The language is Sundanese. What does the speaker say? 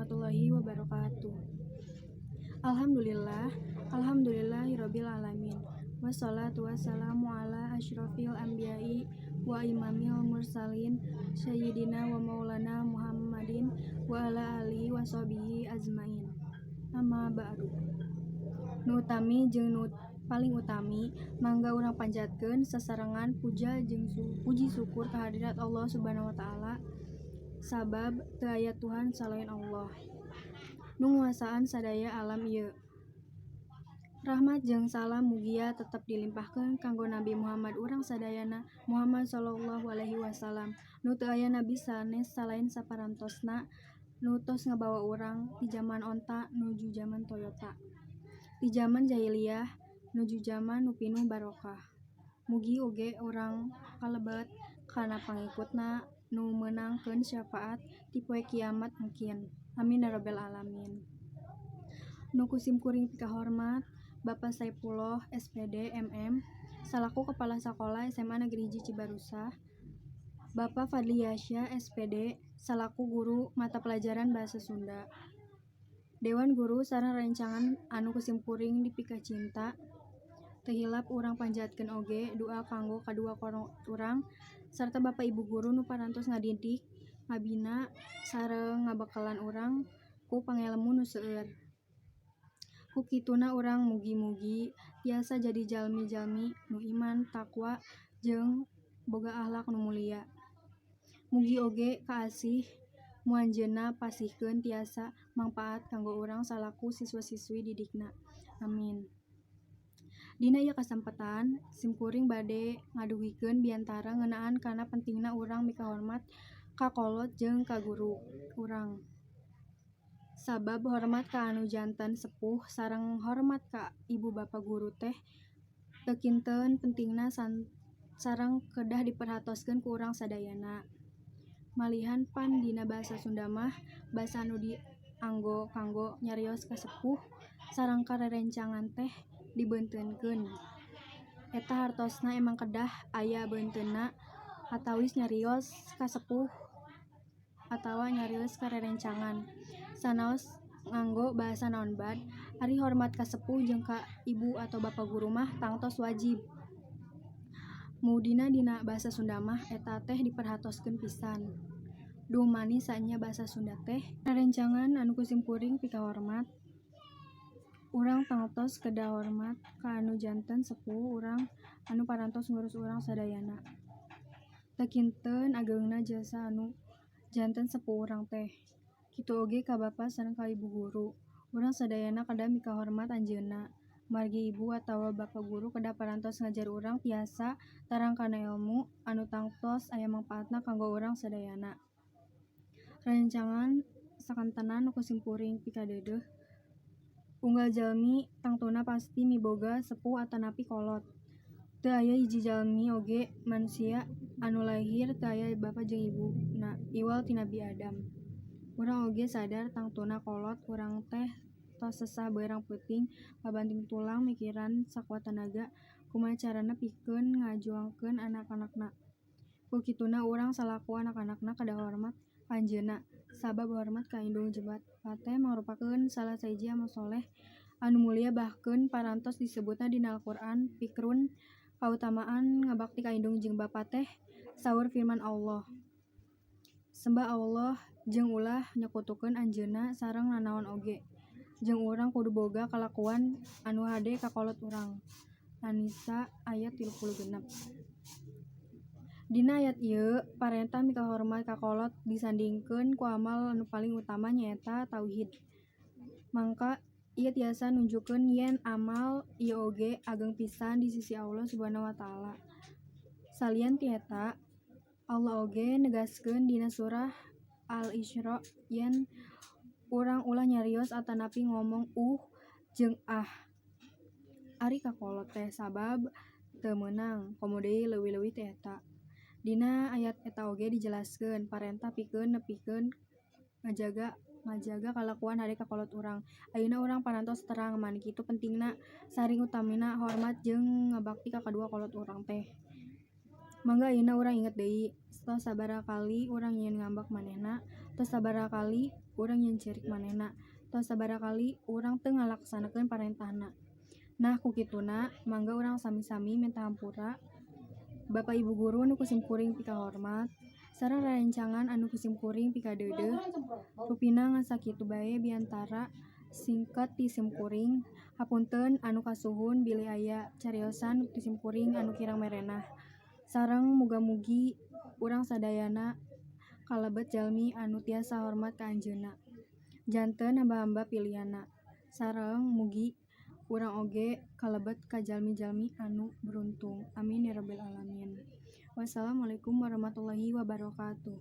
Warahmatullahi wabarakatuh. Alhamdulillah, alhamdulillahirabbil alamin. Wassalatu wassalamu ala asyrafil anbiya'i wa imamil mursalin sayyidina wa maulana Muhammadin wa ala alihi wa sahbihi ajmain. Amma ba'du. Nu utami jeung nu paling utami, mangga urang panjatkeun sasarengan puja jeung puji syukur kehadirat Allah Subhanahu wa Ta'ala, sabab teu aya Tuhan salain Allah nu nguasaan sadaya alam ieu. Rahmat jeung salam mugia tetep dilimpahkeun kanggo Nabi Muhammad urang sadayana, Muhammad sallallahu alaihi wasallam, nu teu aya nabi sanes salain saparantosna, nu tos ngabawa urang ti jaman onta nuju jaman Toyota, ti jaman jahiliyah nuju jaman nu pinuh barokah. Mugi oge urang kalebet kana pangikutna nu meunangkeun syafaat di poe kiamat engkin. Amin ya rabbal alamin. Nu ku simkuring pikahormat Bapak Saipullah S.Pd., MM, salaku Kepala Sakola SMA Negeri 1 Cibarusah, Bapak Fadli Yasya S.Pd., salaku guru mata pelajaran Bahasa Sunda, Dewan Guru sareng rerencangan anu ku simkuring dipikacinta. Teu hilap urang panjatkeun oge du'a kanggo kadua kolot urang sarta Bapak Ibu guru nu parantos ngadidik, ngabina, sareng ngabekalan urang ku pangelmu nu seueur. Ku kituna urang mugi-mugi tiasa jadi jalmi-jalmi nu iman, takwa, jeung boga akhlak nu mulia. Mugi oge kaasih mu Anjeunna pasihkeun tiasa mangpaat kanggo urang salaku siswa-siswi didikna. Amin. Dina ieu kasempatan simkuring bade ngadugikeun biantara ngeunaan kana pentingna urang mikahormat ka kolot jeung ka guru urang. Sabab hormat ka anu janten sepuh sareng hormat ka ibu bapa guru teh teu kinten pentingna sareng kedah diperhatoskeun ku urang sadayana. Malihan pan dina basa Sunda mah basa anu dianggo kanggo nyarios ka sepuh sareng ka rerencangan teh dibeunteunkeun. Eta hartosna emang kedah aya beunteunna katawis nyarios ka sepuh atawa nyarios ka rerencangan. Sanaos nganggo bahasa naon bae, ari hormat ka sepuh jeung ka ibu atau bapa guru mah tangtos wajib. Mudina dina basa Sunda mah eta teh diperhatoskeun pisan. Duh manis saenya basa Sunda teh. Rerencangan anu ku simkuring pikahormat, urang tangtos kedah hormat ka anu janten sepuh urang anu parantos ngurus urang sadayana. Teu kinten ageungna jasa anu janten sepuh urang teh. Kitu oge ka bapa sareng ka ibu guru. Urang sadayana kedah mikahormat anjeunna. Margi ibu atawa bapa guru kedah parantos ngajar urang tiasa tarang kana elmu anu tangtos aya mangpaatna kanggo urang sadayana. Rerencangan sakantenan nu ku simkuring pikadeudeuh, unggal jalmi tangtuna pasti miboga sepuh atanapi kolot. Teu aya hiji jalmi oge manusia anu lahir teu aya bapa jeung ibuna iwal ti Nabi Adam. Urang oge sadar tangtuna kolot urang teh tos sesah beurang peuting ngabanting tulang mikiran sakuat tanaga kumaha carana pikeun ngajuangkeun anak-anakna. Ku kituna urang salaku anak-anakna kedah hormat ka anjeunna, sabab hormat ka indung jeung bapa teh mangrupakeun salah sahiji amal soleh anu mulia, bahkeun parantos disebutna dina Al-Qur'an. Pikeun kautamaan ngabakti ka indung jeung bapa teh saur firman Allah, "Sembah Allah jeung ulah nyekutukeun Anjeunna sareng nanaon oge, jeung urang kudu boga kalakuan anu hade ka kolot urang." An-Nisa ayat 36. Dina ayat ieu parentah mikahormat ka kolot disandingkeun ku amal anu paling utama, nyaeta tauhid. Mangka ieu tiasa nunjukkeun yen amal ieu oge ageng pisan di sisi Allah Subhanahu wa Ta'ala. Salian ti eta, Allah oge negaskeun dina surah Al-Isra yen urang ulah nyarios atanapi ngomong "uh" jeung "ah" ari ka kolot teh, sabab teu meunang, komo deui leuwih-leuwih ti eta. Dina ayat eta oge dijelaskeun parentah pikeun nepikeun ngajaga kalakuan hade ka kolot urang. Ayeuna urang parantos terang mani kitu pentingna sareng utamina hormat jeung ngabakti ka kadua kolot urang teh. Mangga ayeuna urang inget deui, tos sabaraha kali urang nyieun ngambek manehna, tos sabaraha kali urang nyieun ceurik manehna, tos sabaraha kali urang teu ngalaksanakeun parentahna. Nah, ku kituna mangga urang sami-sami minta hampura. Bapak Ibu guru nu ku simkuring pikahormat sareng rerencangan anu ku simkuring pikadeudeuh, rupina ngan sakitu bae biantara singket ti simkuring. Hapunten anu kasuhun bilih aya cariosan ti simkuring anu kirang merenah. Sareng muga-mugi urang sadayana kalebet jalmi anu tiasa hormat ka Anjeunna, janten hamba-hamba pilihanna. Sareng mugi urang oge kalebet ka jalmi-jalmi anu beruntung. Amin ya rabbal alamin. Wassalamualaikum warahmatullahi wabarakatuh.